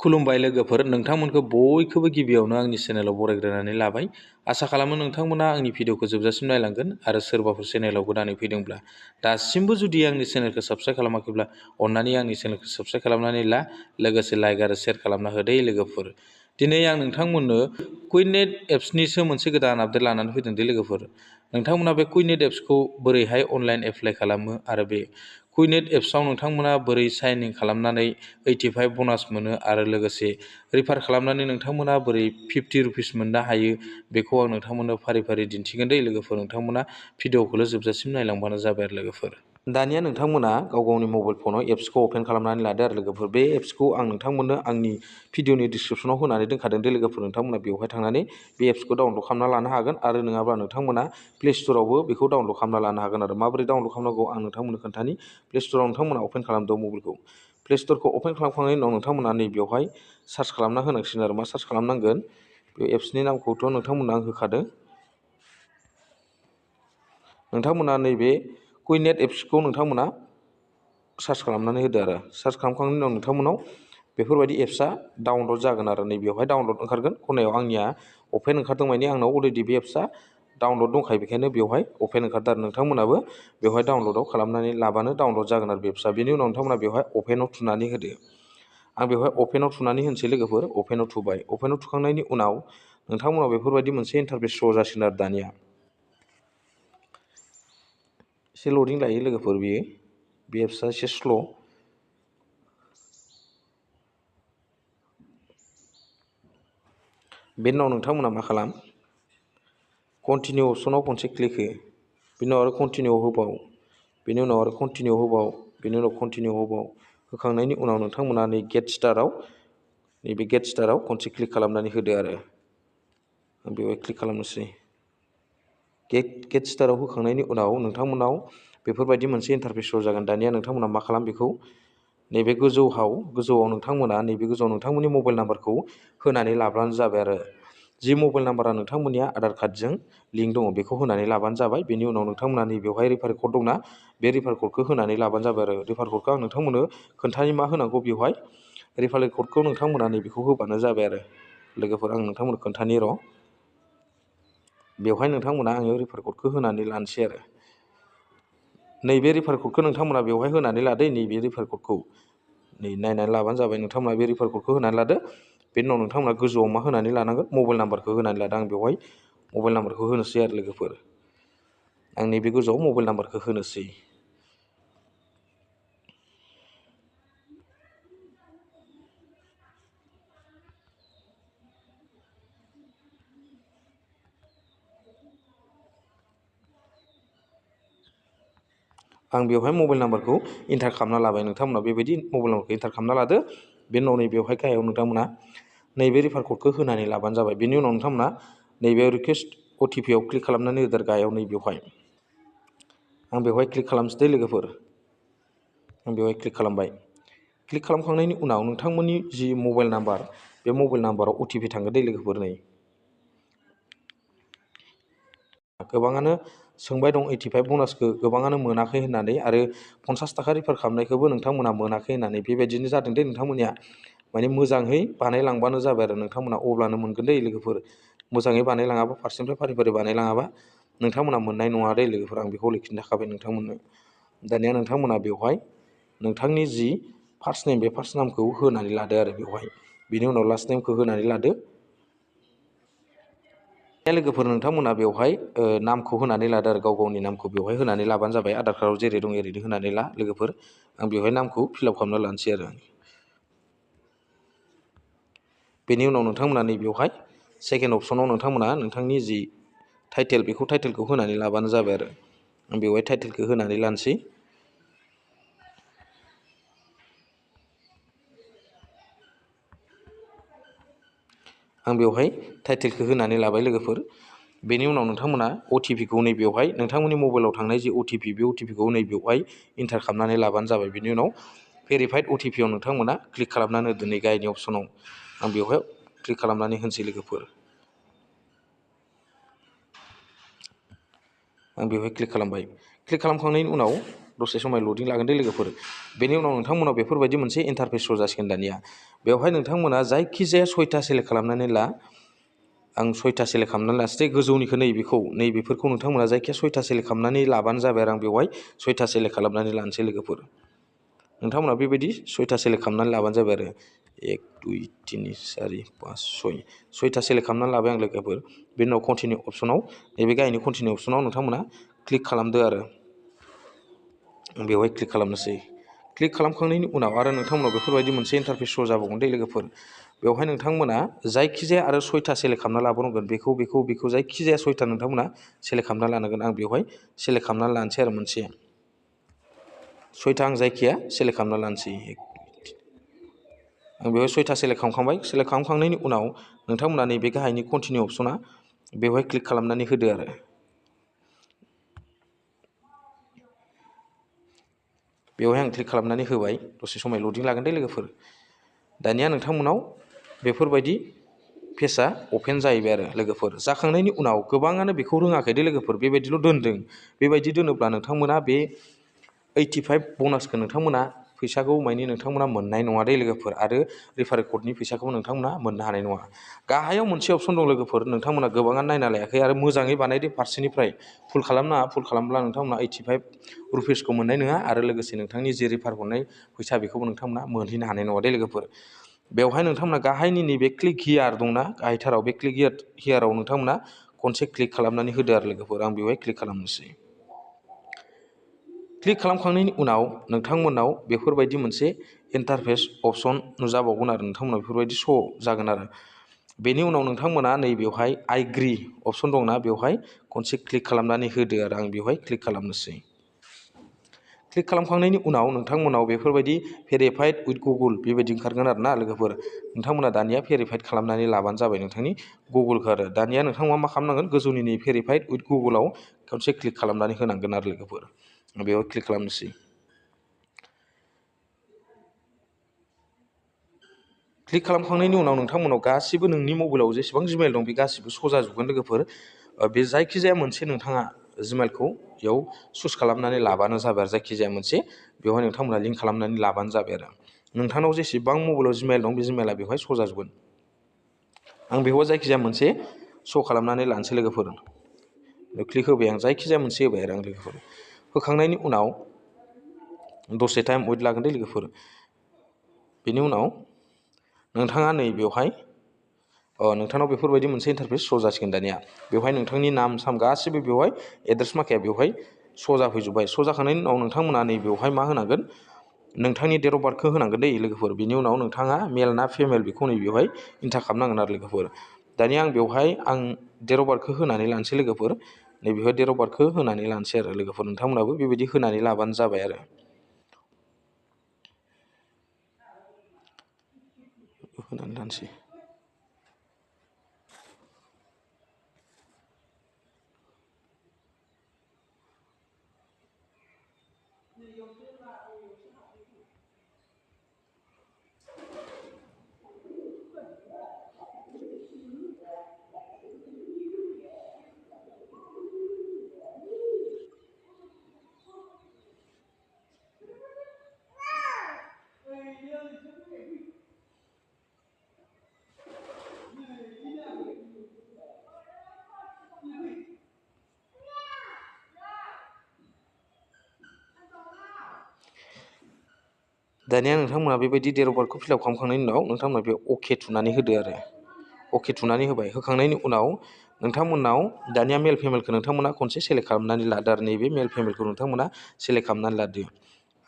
खुलुमबाय लोगोफोर, नोंथांमोनखौ बयखौबो गिबियावनो आंनि चेनेलाव बरायग्रोनानै लाबाय। आसा खालामो नोंथांमोना आंनि भिडिअखौ जोबजासिम नायलांगोन आरो सोरबाफोर चेनेलाव गोदानै फैदोंब्ला दासिमबो जुदि आंनि चेनेलखौ साबस्क्राइब खालामाखैब्ला अन्नानै आंनि चेनेलखौ साबस्क्राइब खालामनानै ला, लोगोसे लाइक आरो शेयार खालामना होदो लोगोफोर। दिनै आं नोंथांमोननो कुइनेट एप्सनिसो मोनसे गोदान आपडेट लानानै फैदों दे लोगोफोर। नोंथांमोना बे कुइनेट एप्सखौ बोरैहाय अनलाइन एप्लाइ खालामो आरो बे कुइनेट एप्सआव नोंथांमोना बोरै साइन इन खालामनानै 85 ब'नास मोनो आरो लोगोसे रिफार खालामनानै नोंथांमोना बोरै 50 रुपिस मोननो हायो बेखौ आं नोंथांमोननो फारि फारि दिन्थिगोन दे लोगोफोर। नोंथांमोना भिडिअखौल' जोबजासिम नायलांबानो जाबाय आरो लोगोफोर। दानिया नोंथांमोना गाव गावनि मबाइल फनाव एप्सखौ अपेन खालामनानै लादो आरो लोगोफोर। बे एप्सखौ आं नोंथांमोननो आंनि भिडिअनि डिसक्रिपसनाव होनानै दोनखादों दे लोगोफोर। नोंथांमोना बेवहाय थांनानै बे एप्सखौ डाउनलड खालामना लानो हागोन आरो नङाब्ला नोंथांमोना प्ले स्ट'रावबो बेखौ डाउनलड खालामना लानो हागोन आरो माबोरै डाउनलड खालामनांगौ आं नोंथांमोननो खोन्थानि। प्ले स्ट'राव नोंथांमोना अपेन खालामदो मबाइलखौ। प्ले स्ट'रखौ अपेन खालामखांनायनि उनाव नोंथांमोना नैबेयावहाय सार्च खालामना होनांसिगोन आरो मा सार्च खालामनांगोन बे एप्सनि नामखौथ' नोंथांमोना आं होखादों। नोंथांमोना नैबे कुइनेट एप्सखौ नोंथांमोना सार्च खालामनानै होदो आरो सार्च खालामखांनायनि उनाव नोंथांमोनाव बेफोरबायदि एप्सआ डाउनलड जागोन आरो नैबेयावहाय डाउनलड ओंखारगोन। खनायाव आंनिया अपेन ओंखारदों माने आंनाव अलरेडि बे एप्सआ डाउनलड दंखायो, बेखायनो बेवहाय अपेन ओंखारदों आरो नोंथांमोनाबो बेवहाय डाउनलडआव खालामनानै लाबानो डाउनलड जागोन आरो बे एप्सआ। बेनि उनाव नोंथांमोना बेवहाय अपेनाव थुनानै होदो। आं बेवहाय अपेनाव थुनानै होनोसै लोगोफोर। अपेनाव थुबाय। अपेनाव थुखांनायनि उनाव नोंथांमोनाव बेफोरबायदि मोनसे इन्टारफेस शो जासिगोन आरो दानिया एसे लडिं लायो लोगोफोर। बेयो बे एप्सआ एसे स्ल'। बेनि उनाव नोंथांमोना मा खालाम, कन्टिनिउ अपसनाव खनसे क्लिक हो। बेनि उनाव आरो कन्टिनिउ होबाव, बेनि उनाव आरो कन्टिनिउ होबाव, बेनि उनाव कन्टिनिउ होबाव। होखांनायनि उनाव नोंथांमोना नै गेट स्टार्टआव, नैबे गेट स्टार्टआव खनसे क्लिक खालामनानै होदो आरो आं बेवहाय क्लिक खालामनोसै। गेट स्टार्टआव होखांनायनि उनाव नोंथांमोनाव बेफोरबायदि मोनसे इन्टारफेस शो जागोन। दानिया नोंथांमोना मा खालाम, बेखौ नैबे गोजौआव नोंथांमोना नैबे गोजौआव नोंथांमोननि मबाइल नाम्बारखौ होनानै लाब्लानो जाबाय आरो जि मबाइल नाम्बारा नोंथांमोननिया आधार कार्डजों लिंक दङ बेखौ होनानै लाबानो जाबाय। बेनि उनाव नोंथांमोना नैबेवहाय रिफार कड दंना, बे रिफार कडखौ होनानै लाबानो जाबाय आरो रिफार कडखौ आं नोंथांमोननो खोन्थानि मा होनांगौ। बेवहाय रिफार कडखौ नोंथांमोना नैबेखौ होबानो जाबाय आरो लोगोफोर। आं नोंथांमोननो खोन्थानि र'। बेवहाय नोंथांमोना आङो रिफार कडखौ होनानै लानोसै आरो नैबे रिफार कडखौ नोंथांमोना बेवहाय होनानै लादो। नैबे रिफार कडखौ नायनानै लाबानो जाबाय। नोंथांमोना बे रिफार कडखौ होनानै लादो। बेनि उनाव नोंथांमोना गोजौआव मा होनानै लानांगोन, मबाइल नाम्बारखौ होनानै लादो। आं बेवहाय मबाइल नाम्बारखौ होनोसै आरो लोगोफोर। आं नैबे गोजौआव मबाइल नाम्बारखौ होनोसै। आं बेवहाय मबाइल नाम्बारखौ इन्टार खालामना लाबाय। नोंथांमोना बेबायदि मबाइल नाम्बारखौ इन्टार खालामना लादो। बेनि उनाव नैबेवहाय गाहायाव नोंथांमोना नैबे रिफार कडखौ होनानै लाबानो जाबाय। बेनि उनाव नोंथांमोना नैबे रिकुवेस्ट OTP आव क्लिक खालामनानै होदो गाहायाव नैबेवहाय। आं बेवहाय क्लिक खालामसै दे लोगोफोर। आं बेवहाय क्लिक खालामबाय। क्लिक खालामखांनायनि उनाव नोंथांमोननि जि मबाइल नाम्बार, बे मबाइल नाम्बाराव OTP थांगोन दे लोगोफोर। नै गोबाङानो सोंबाय दं 85 ब'नासखौ गोबाङानो मोनाखै होननानै आरो 50 थाखा रिफार खालामनायखौबो नोंथांमोना मोनाखै होननानै। बेबायदिनो जादों दे नोंथांमोननिया। माने मोजाङै बानायलांबानो जाबाय आरो नोंथांमोना अब्लानो मोनगोन दे लोगोफोर। मोजाङै बानायलाङाबा, फारसेनिफ्राय फारि फारि बानायलाङाबा नोंथांमोना मोननाय नङा दे लोगोफोर। आं बेखौ खिन्थाखाबाय नोंथांमोननो। दानिया नोंथांमोना बेवहाय नोंथांनि जि फार्स्ट नेम, बे फार्स्ट नामखौ होनानै लादो आरो बेवहाय। बेनि उनाव लास्ट नेमखौ होनानै लादो। लोगोफोर नोंथांमोना बेवहाय नामखौ होनानै लादो आरो गाव गावनि नामखौ बेवहाय होनानै लाबानो जाबाय। आधार कार्डआव जेरै दं एरैनो होनानै ला लोगोफोर। आं बेवहाय नामखौ फिलआप खालामना लानोसै आरो बेनि उनाव नोंथांमोना नैबेवहाय सेकेन्ड अपसनाव नोंथांमोना नोंथांनि जि टाइटेल, बेखौ टाइटेलखौ होनानै लाबानो जाबाय आरो आं बेवहाय टाइटेलखौ होनानै लानोसै। आं बेवहाय टाइटेलखौ होनानै लाबाय लोगोफोर। बेनि उनाव नोंथांमोना OTPखौ नैबेवहाय नोंथांमोननि मबाइलाव थांनाय जि OTP, बे OTPखौ नैबेवहाय इन्टार खालामनानै लाबानो जाबाय। बेनि उनाव भेरिफाइड OTP आव नोंथांमोना क्लिक खालामनानै होदो नै गाहायनि अपसनाव। आं बेवहाय क्लिक खालामनानै होनोसै लोगोफोर। आं बेवहाय क्लिक खालामबाय। क्लिक खालामखांनायनि उनाव दसे समाय लडिं लागोन दे लोगोफोर। बेनि उनाव नोंथांमोनाव बेफोरबायदि मोनसे इन्टारफेस शो जासिगोन दानिया। बेवहाय नोंथांमोना जायखिजाया 6टा सेलेक्ट खालामनानै ला। आं 6टा सेलेक्ट खालामनानै लानोसै गोजौनिखौ नैबेफोरखौ नोंथांमोना जायखिया 6टा सेलेक्ट खालामनानै लाबानो जाबाय आरो आं बेवहाय 6टा सेलेक्ट खालामनानै लानोसै लोगोफोर। नोंथांमोना बेबायदि 6टा सेलेक्ट खालामनानै लाबानो जाबाय आरो 1 2 3 4 5 6 6टा सेलेक्ट खालामनानै लाबाय आं लोगोफोर। बेनि उनाव कन्टिनिउ अपसनाव नैबे गाहायनि कन्टिनिउ अपसनाव नोंथांमोना क्लिक खालामदो आरो बेवहाय क्लिक खालामनोसै। क्लिक खालामखांनायनि उनाव आरो नोंथांमोनाव बेफोरबायदि मोनसे इन्टारफेस शो जाबावगोन दे लोगोफोर। बेवहाय नोंथांमोना जायखिजाया आरो 6टा सेलेक्ट खालामना लाबावनांगोन बेखौ जायखिजाया 6टा नोंथांमोना सेलेक्ट खालामना लानांगोन। आं बेवहाय सेलेक्ट खालामनानै लानोसै आरो मोनसे 6टा आं जायखिया सेलेक्ट खालामना लानोसै। आं बेवहाय 6टा सेलेक्ट खालामखांबाय। सेलेक्ट खालामखांनायनि उनाव नोंथांमोना नैबे गाहायनि कन्टिनिउ अपसना बेवहाय क्लिक खालामनानै होदो आरो बेवहाय आं क्लिक खालामनानै होबाय। दसे समाय लडिं लागोन दे लोगोफोर। दानिया नोंथांमोनाव बेफोरबायदि पेजआ अपेन जाहैबाय आरो लोगोफोर। जाखांनायनि उनाव गोबाङानो बेखौ रोङाखै दे लोगोफोर, बेबायदिल' दोनदों। बेबायदि दोनोब्ला नोंथांमोना बे 85 ब'नासखौ नोंथांमोना फैसाखौ मानि नोंथांमोना मोननाय नङा दे लोगोफोर, आरो रेफारेल क'डनि फैसाखौबो नोंथांमोना मोननो हानाय नङा। गाहायाव मोनसे अपसन दं लोगोफोर, नोंथांमोना गोबाङानो नायना लायाखै आरो मोजाङै बानायदो फारसेनिफ्राय। फुल खालामनाङा, फुल खालामब्ला नोंथांमोना 85 रुपिसखौ मोननाय नङा आरो लोगोसे नोंथांनि जे रेफार हरनाय फैसा बेखौबो नोंथांमोना मोनहैनो हानाय नङा दे लोगोफोर। बेवहाय नोंथांमोना गाहायनि नैबे क्लिक हियार दंना गाहायथाराव, बे क्लिक हियाराव नोंथांमोना खनसे क्लिक खालामनानै होदो आरो लोगोफोर। आं बेवहाय क्लिक खालामनोसै। क्लिक खालामखांनायनि उनाव नोंथांमोनाव बेफोरबायदि मोनसे इन्टारफेस अपसन नुजाबावगोन आरो नोंथांमोनाव बेफोरबायदि शो जागोन आरो। बेनि उनाव नोंथांमोना नैबेवहाय आइग्रि अपसन दंना बेवहाय खनसे क्लिक खालामनानै होदो आरो आं बेवहाय क्लिक खालामनोसै। क्लिक खालामखांनायनि उनाव नोंथांमोनाव बेफोरबायदि भेरिफाइड उइथ गुगोल बेबायदि ओंखारगोन आरो ना लोगोफोर। नोंथांमोना दानिया भेरिफाइड खालामनानै लाबानो जाबाय नोंथांनि गुगोलखौ आरो। दानिया नोंथांमोना मा खालामनांगोन, गोजौनि नै भेरिफाइड उइथ गुगोलाव खनसे क्लिक खालामनानै होनांगोन आरो लोगोफोर। बेयाव क्लिक खालामनोसै। क्लिक खालामखांनायनि उनाव नोंथांमोनाव गासिबो नोंनि मबाइलाव जेसेबां जिमेल दं बे गासिबो शो जाजोबगोन लोगोफोर। बे जायखिजाया मोनसे नोंथाङा जिमेलखौ बेयाव चुज खालामनानै लाबानो जाबाय आरो जायखिजाया मोनसे बेवहाय नोंथांमोना लिंक खालामनानै लाबानो जाबाय आरो। नोंथांनाव जेसेबां मबाइलाव जिमेल दं बे जिमेला बेवहाय शो जाजोबगोन। आं बेवहाय जायखिजाया मोनसे शो खालामनानै लानोसै लोगोफोर। क्लिक होबाय आं, जायखिजाया मोनसे होबाय आरो आं लोगोफोर। होखांनायनि उनाव दसे टाइम वेट लागोन दे लोगोफोर। बेनि उनाव नोंथाङा नै बेवहाय नोंथांनाव बेफोरबायदि मोनसे इन्टारफेस शो जासिगोन दानिया। बेवहाय नोंथांनि नाम साम गासिबो बेवहाय एड्रेस माखाया बेवहाय शो जाफैजोब्बाय। शो जाखांनायनि उनाव नोंथांमोना नै बेवहाय मा होनांगोन, नोंथांनि डेट अफ बार्थखौ होनांगोन दे लोगोफोर। बिनि उनाव नोंथाङा मेल ना फिमेल बेखौ नै बेवहाय इन्टार खालामनांगोन आरो लोगोफोर। दानिया आं बेवहाय डेट अफ बार्थखौ होनानै लानोसै लोगोफोर। नै बेवहाय डेट अफ बार्थखौ होनानै लानोसै आरो लोगोफोर। नोंथांमोनाबो बेबायदि होनानै लाबानो जाबाय आरो। होनानै लानोसै। दानिया नोंथांमोना बेबायदि डेट अफ बार्थखौ फिलआप खालामखांनायनि उनाव नोंथांमोना बे अके थुनानै होदो आरो। अके थुनानै होबाय। होखांनायनि उनाव नोंथांमोनाव दानिया मेल फिमेलखौ नोंथांमोना खनसे सेलेक्ट खालामनानै लादो आरो। नैबे मेल फिमेलखौ नोंथांमोना सेलेक्ट खालामनानै लादो।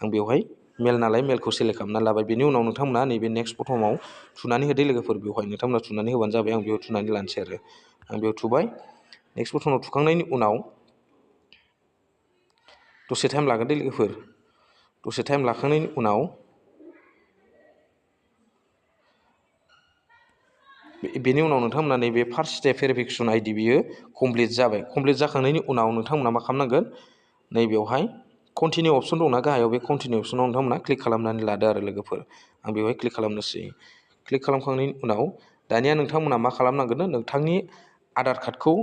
आं बेवहाय मेल नालाय मेलखौ सेलेक्ट खालामनानै लाबाय। बेनि उनाव नोंथांमोना नैबे नेक्स्ट बटनाव थुनानै होदो लोगोफोर। बेवहाय नोंथांमोना थुनानै होबानो जाबाय। आं बेयाव थुनानै लानोसै आरो। आं बेयाव थुबाय। नेक्स्ट बटनाव थुखांनायनि उनाव दसे टाइम लागोन दे लोगोफोर। दसे टाइम लाखांनायनि उनाव बेनि उनाव नोंथांमोना नैबे फार्स्ट स्टेप भेरिफिकेसन आइडि बियो कमप्लिट जाबाय। कमप्लिट जाखांनायनि उनाव नोंथांमोना मा खालामनांगोन, नैबेवहाय कन्टिनिउ अपसन दंना गाहायाव, बे कन्टिनिउ अपसनाव नोंथांमोना क्लिक खालामनानै लादो आरो लोगोफोर। आं बेवहाय क्लिक खालामनोसै। क्लिक खालामखांनायनि उनाव दानिया नोंथांमोना मा खालामनांगोन, नोंथांनि आधार कार्डखौ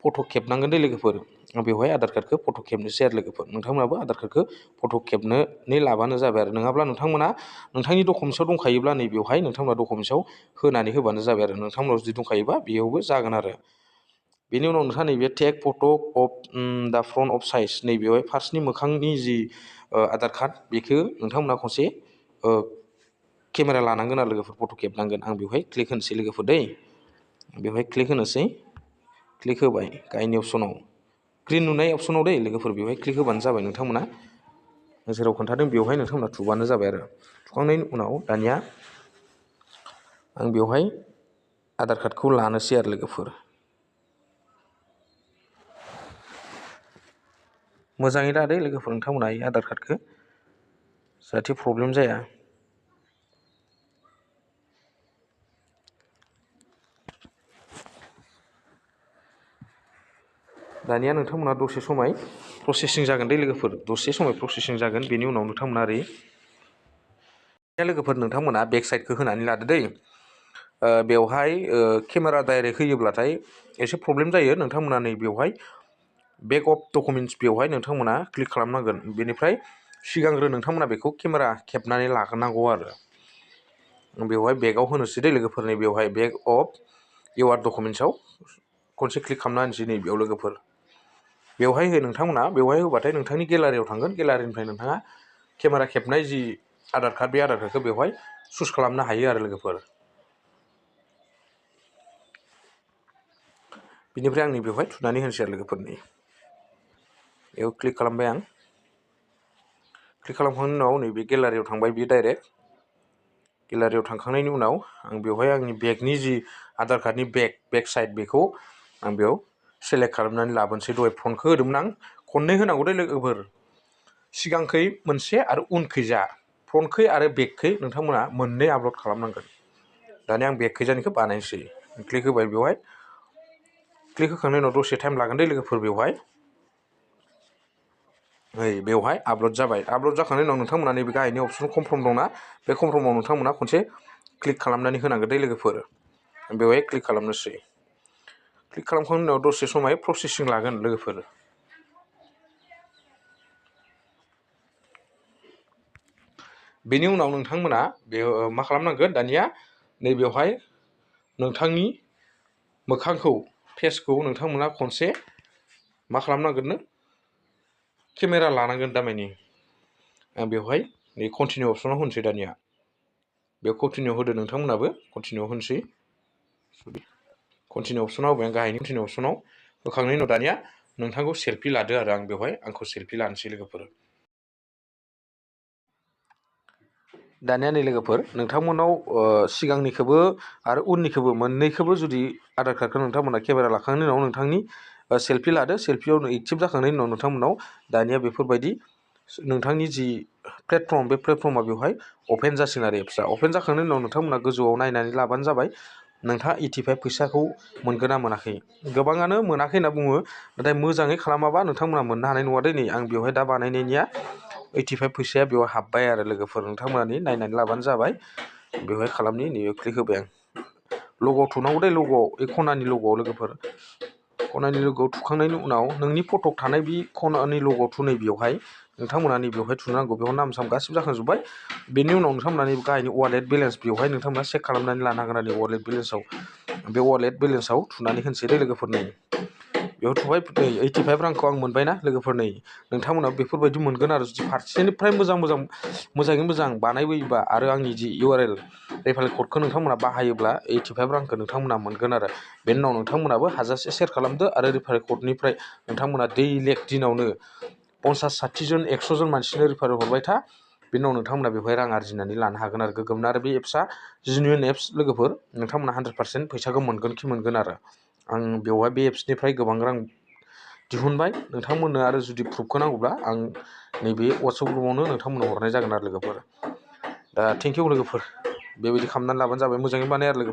फट' खेबनांगोन दे लोगोफोर। बेवहाय आधार कार्डखौ फट' खेबनोसै आरो लोगोफोर नोंथांमोनाबो आधार कार्डखौ फट' खेबनानै लाबानो जाबाय आरो नङाब्ला नोंथांमोना नोंथांनि डकुमेन्ट्सआव दंखायोब्ला नैबेवहाय नोंथांमोना डकुमेन्ट्सआव होनानै होबानो जाबाय आरो नोंथांमोनाव जुदि दंखायोबा बेयावबो जागोन आरो बेनि उनाव नोंथाङा नैबे take photo' of the front of size नैबेवहाय फार्स्टनि मोखांनि जि आधार कार्ड बेखौ नोंथांमोना खनसे केमेरा लानांगोन आरो लोगोफोर फट' खेबनांगोन आं बेवहाय क्लिक होनोसै लोगोफोर दै बेवहाय क्लिक होनोसै क्लिक होबाय गाहायनि अपसनाव ग्रिन नुनाय अपसनाव दै लोगोफोर बेवहाय क्लिक होबानो जाबाय नोंथांमोना जेराव खोन्थादों बेवहाय नोंथांमोना थुबानो जाबाय आरो थुखांनायनि उनाव दानिया आं बेवहाय आधार कार्डखौ लानोसै आरो लोगोफोर मोजाङै लादो लोगोफोर नोंथांमोना आधार कार्डखौ जाहाथे प्रब्लेम जाया दानिया नोंथांमोना दसे समाय प्रसेसिं जागोन दै लोगोफोर दसे समाय प्रसेसिं जागोन बेनि उनाव नोंथांमोना ओरै लोगोफोर नोंथांमोना बेक साइडखौ होनानै लादो दै बेवहाय केमेरा डाइरेक्ट होयोब्लाथाय एसे प्रब्लेम जायो नोंथांमोना नै बेवहाय बेक अफ डकुमेन्ट्स बेवहाय नोंथांमोना क्लिक खालामनांगोन बेनिफ्राय सिगांग्रो नोंथांमोना बेखौ केमेरा खेबनानै लाग्रोनांगौ आरो बेवहाय बेकआव होनोसै दै लोगोफोरनि बेवहाय बेक अफ इउआर डकुमेन्ट्सआव खनसे क्लिक खालामना होनोसै नै बेयाव लोगोफोर बेवहाय हो नोंथांमोना बेवहाय होबाथाय नोंथांनि गेलारियाव थांगोन गेलारिनिफ्राय नोंथाङा केमेरा खेबनाय जि आधार कार्ड बे आधार कार्डखौ बेवहाय चुज खालामनो हायो आरो लोगोफोर बिनिफ्राय आंनि बेवहाय थुनानै होनोसै आरो लोगोफोरनि बेयाव क्लिक खालामबाय आं क्लिक खालामखांनायनि उनाव नैबे गेलारियाव थांबाय बियो डाइरेक्ट गेलारियाव थांखांनायनि उनाव आं बेवहाय आंनि बेगनि जि आधार कार्डनि बेक साइड बेखौ आं बेयाव सेलेक्ट खालामनानै लाबोनोसै दहाय फ्रन्टखौ होदोंमोन आं खननै होनांगौ दे लोगोफोर सिगांखै मोनसे आरो उनखैजा फ्रन्टखै आरो बेकखै नोंथांमोना मोननै आपल'ड खालामनांगोन दानिया आं बेकखैजानिखौ बानायनोसै क्लिक होबाय बेवहाय क्लिक होखांनायनि उनाव दसे टाइम लागोन दे लोगोफोर बेवहाय आपल'ड जाबाय आपल'ड जाखांनायनि उनाव नोंथांमोना नैबे गाहायनि अपसन कनफार्म दंना बे कनफार्माव नोंथांमोना खनसे क्लिक खालामनानै होनांगोन दे लोगोफोर बेवहाय क्लिक खालामनोसै क्लिक खालामखांनायनि उनाव दसे समाय प्रसेसिं लागोन लोगोफोर बेनि उनाव नोंथांमोना मा खालामनांगोन दानिया नैबेवहाय नोंथांनि मोखांखौ फेसखौ नोंथांमोना खनसे मा खालामनांगोननो केमेरा लानांगोन दामानि आं बेवहाय नै कन्टिनिउ अपसनाव होनोसै दानिया बेयाव कन्टिनिउ होदो नोंथांमोनाबो कन्टिनिउ होनोसै कन्टिनिउ अपसनाव होबाय आं गाहायनि कन्टिनिउ अपसनाव होखांनायनि उनाव दानिया नोंथांखौ सेल्फि लादो आरो आं बेवहाय आंखौ सेल्फि लानोसै लोगोफोर दानिया नै लोगोफोर नोंथांमोनाव सिगांनिखौबो आरो उननिखौबो मोननैखौबो जुदि आधार कार्डखौ नोंथांमोना केमेरा लाखांनायनि उनाव नोंथांनि सेल्फि लादो सेल्फियाव एक्टिभ जाखांनायनि उनाव नोंथांमोनाव दानिया बेफोरबायदि नोंथांनि जि प्लेटफर्म बे प्लेटफर्मा बेवहाय अपेन जासिगोन आरो एप्सआ अपेन जाखांनायनि उनाव नोंथांमोना गोजौआव नायनानै लाबानो जाबाय नोंथाङा 85 फैसाखौ मोनगोन ना मोनाखै गोबाङानो मोनाखै होनना बुङो नाथाय मोजाङै खालामाबा नोंथांमोना मोननो हानाय नङा दै नै आं बेवहाय दा बानायनायनिया 85 फैसाया बेवहाय हाबबाय आरो लोगोफोर नोंथांमोनानि नायनानै लाबानो जाबाय बेवहाय खालामनि नैबे क्लिक होबाय आं लग'आव थुनांगौ दे लग'आव बे खनानि लग'आव लोगोफोर खनानि लग'आव थुखांनायनि उनाव नोंनि फट' थानाय बे खनानि लग'आव थुनै बेवहाय नोंथांमोना बेवहाय थुनांगौ बेयाव नाम साम गासिबो जाखांजोब्बाय बेनि उनाव नोंथांमोना गाहायनि वालेट बेलेन्स बेवहाय नोंथांमोना चेक खालामनानै लानो हागोन आरो वालेट बेलेन्सआव बे वालेट बेलेन्सआव थुनानै होनोसै दे लोगोफोर नै बेयाव थुबाय नै 85 रांखौ आं मोनबायना लोगोफोर नै नोंथांमोना बेफोरबायदि मोनगोन आरो जुदि फारसेनिफ्राय मोजाङै मोजां बानायबोयोबा आरो आंनि जि URL रेफारेल क'डखौ नोंथांमोना बाहायोब्ला 85 रांखौ नोंथांमोना मोनगोन आरो बेनि उनाव नोंथांमोनाबो हाजासे सेयार खालामदो आरो रेफारेल क'डनिफ्राय नोंथांमोना दैलिक दिनावनो 50-60 जन 100 जन मानसिनो रेफारेल हरबाय था बेनि उनाव नोंथांमोना बेवहाय रां आरजिनानै लानो हागोन आरो गोगोमनो आरो बे एप्सआ जेनुइन एप्स लोगोफोर नोंथांमोना 100% फैसाखौ मोनगोन आरो आं बेवहाय बे एप्सनिफ्राय गोबां रां दिहुनबाय नोंथांमोननो आरो जुदि प्रुफखौ नांगौब्ला आं नैबे वाट्सएप ग्रुपआवनो नोंथांमोननो हरनाय जागोन आरो लोगोफोर दा थेंकिउ लोगोफोर बेबायदि खालामनानै लाबानो जाबाय मोजाङै बानाय आरो लोगोफोर